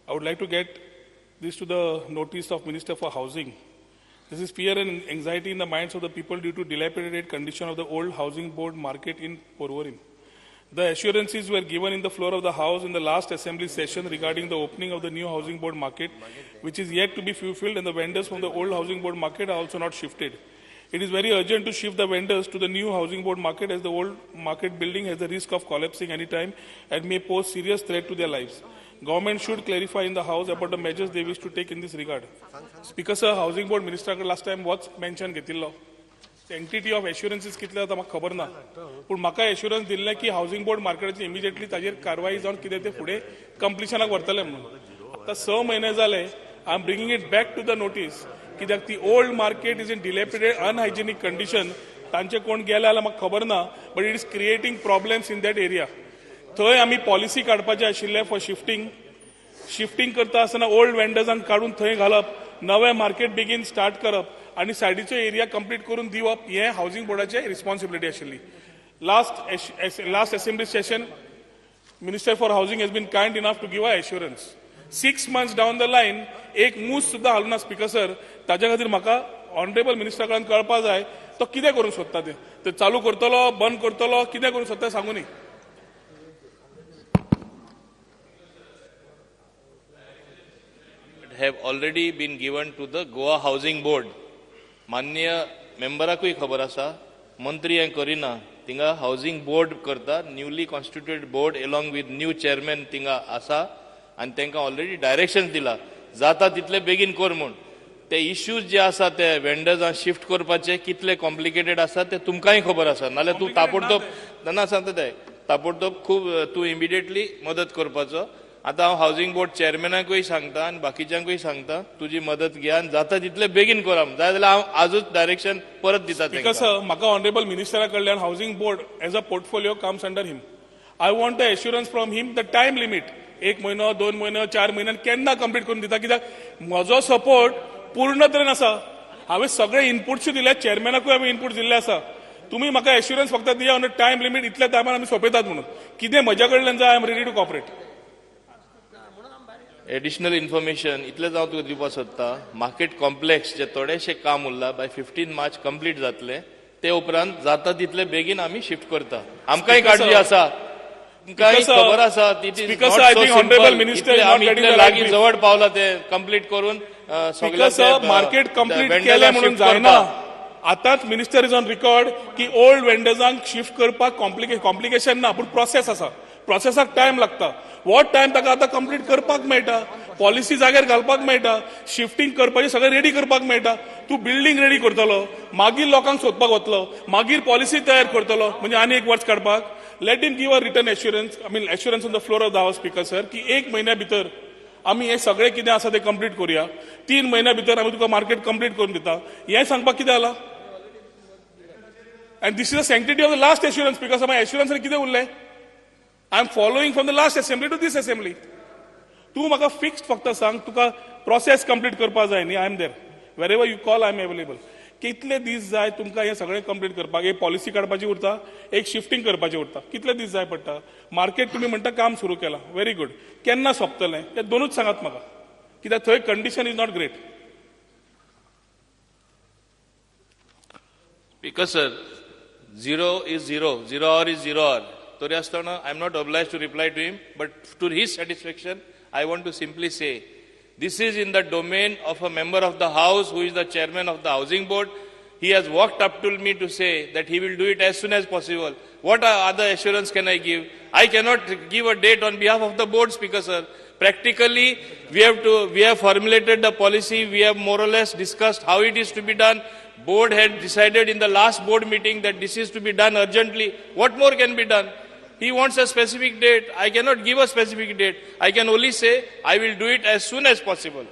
I would like to get this to the notice of Minister for Housing. This is fear and anxiety in the minds of the people due to dilapidated condition of the old housing board market in Porvorim. The assurances were given in the floor of the House in the last assembly session regarding the opening of the new housing board market, which is yet to be fulfilled, and the vendors from the old housing board market are also not shifted. It is very urgent to shift the vendors to the new housing board market, as the old market building has the risk of collapsing anytime and may pose serious threat to their lives. Government should clarify in the House about the measures they wish to take in this regard. Speaker sir, housing board minister last time was mention घेतिल्लो. Sanctity of assurances कितले जाता म्हाका खबर ना, पूण म्हाका assurance दिल्लें की हावसिंग बोर्ड मार्केटाची इमिजिएटली ताजेर कारवाई जावन कितें तें फुडें कंप्लिशनाक व्हरतले म्हणून. आतां 6 म्हयने जाले, I am bringing it back to the notice, कित्याक ती old market is in dilapidated unhygienic condition. तांचे कोण गेले जाल्यार म्हाका खबर ना, but it is creating problems in that area. थंय आमी पॉलिसी काडपाचे आशिल्ले फॉर शिफ्टिंग. शिफ्टिंग करता आसतना ओल्ड वेंडर्सांक काडून थंय घालप, नवें मार्केट बेगीन स्टार्ट करप आनी सायडीचो एरिया कंप्लीट करून दिवप हें हावसिंग बोर्डाचें रिस्पॉन्सिबिलिटी आशिल्ली. Last assembly session Minister for Housing has been kind enough to give a assurance. 6 months down the line एक मूस सुद्दां हालूना स्पीकर सर. ताच्या खातीर म्हाका ऑनरेबल मिनिस्टरा कडल्यान कळपा जाय तो कितें करूंक सोदता तें, ते चालू करतलो बंद करतलो कितें करूंक सोदता सांगू न्ही. Have already been given to the Goa Housing Board. मान्य मेंबराकूय खबर आसा, मंत्री हें करिना, थिंगा हावसिंग बोर्ड करता, newly constituted board along with new chairman थिंगा आसा आनी तांकां ऑलरेडी डायरेक्शन दिला, जाता तितले बेगीन कर म्हूण. ते इश्यूज जे आसा ते वेंडर्सांक शिफ्ट करपाचे कितले कॉम्प्लिकेटेड आसा ते तुमकांय खबर आसा, नाल्यार तूं ताबडतोब ना सांगता ते ताबडतोब खूब तूं इमिडिएटली मदत करपाचो. आतां हांव हावसिंग बोर्ड चेअरमॅनाकूय सांगता आनी बाकीच्यांकूय सांगता, तुजी मदत घे आनी जाता तितले बेगीन करा, जाय जाल्यार हांव आजूच डायरेक्शन परत दिता. Because म्हाका ऑनरेबल मिनिस्टरा कडल्यान housing board as a portfolio comes under him, I want the assurance from him the time limit, 1 म्हयनो 2 म्हयनो 4 म्हयन्यान केन्ना कंप्लीट करून दिता, कित्याक म्हजो सपोर्ट पूर्ण तरेन आसा. हांवें सगळे इनपुट्सूय दिले, चेअरमॅनाकूय हांवें इनपूट दिल्ले आसा. तुमी म्हाका एश्युरन्स फक्त दिया ऑन टायम लिमीट, इतल्या टायमान आमी सोंपयतात म्हणून. कितें म्हज्या कडल्यान जाय I am ready to cooperate. Additional information इतलेंच हांव तुका दिवपाक सोदता, मार्केट कॉम्प्लेक्स जे थोडेशें काम उरला बाय 15 मार्च कंप्लीट जातलें, ते उपरांत जाता तितले बेगीन आमी शिफ्ट करता. आमकांय काळजी आसा, तुमकांय खबर आसा, लागीं जवळ पावला ते कंप्लीट करून सगळें मार्केट कंप्लीट केलें म्हणून जायना. आतांच मिनिस्टर is on record की ओल्ड वेंडर्सांक शिफ्ट करपाक कॉम्प्लिकेशन ना, पूण प्रोसेस आसा, प्रोसेसाक टायम लागता. What time ताका आतां कंप्लीट करपाक मेळटा, पॉलिसी जाग्यार घालपाक मेळटा, शिफ्टिंग करपाचें सगळें रेडी करपाक मेळटा. तूं बिल्डींग रेडी करतलो, मागीर लोकांक सोदपाक वतलो, मागीर पॉलिसी तयार करतलो, म्हणजे आनी एक वर्स काडपाक. Let him give a written assurance, I mean assurance on the floor of the house speaker sir, की 1 म्हयन्या भितर आमी हें सगळें कितें आसा तें कंप्लीट करुया, 3 म्हयन्या भितर आमी तुका मार्केट कंप्लीट करून दिता, हें सांगपाक कितें जाला? And this is the sanctity of the last assurance speaker sir. Assurance कितें उरलें? I am following from the last assembly to this assembly. तूं म्हाका फिक्स्ड फक्त सांग, तुका प्रोसेस कंप्लीट करपाक जाय न्ही, I am there, wherever you call I am available. कितले दीस जाय तुमकां हें सगळें कंप्लीट करपाक? एक पॉलिसी काडपाची उरता, एक शिफ्टिंग करपाची उरता, कितले दीस जाय पडटा? मार्केट तुमी म्हणटा काम सुरू केलां, व्हेरी गुड, केन्ना सोंपतलें तें दोनूच सांगात म्हाका, कित्याक थंय condition is not great. Speaker sir, 0 is 0, 0 hour is 0 hour. तरी आसतना I am not obliged to reply to him, but to his satisfaction I want to simply say this is in the domain of a member of the house who is the chairman of the housing board. He has walked up to me to say that he will do it as soon as possible. What other assurance can I give? I cannot give a date on behalf of the board, Speaker sir. Practically, we have formulated the policy, we have more or less discussed how it is to be done. Board had decided in the last board meeting that this is to be done urgently. What more can be done? He wants a specific date. I cannot give a specific date. I can only say I will do it as soon as possible.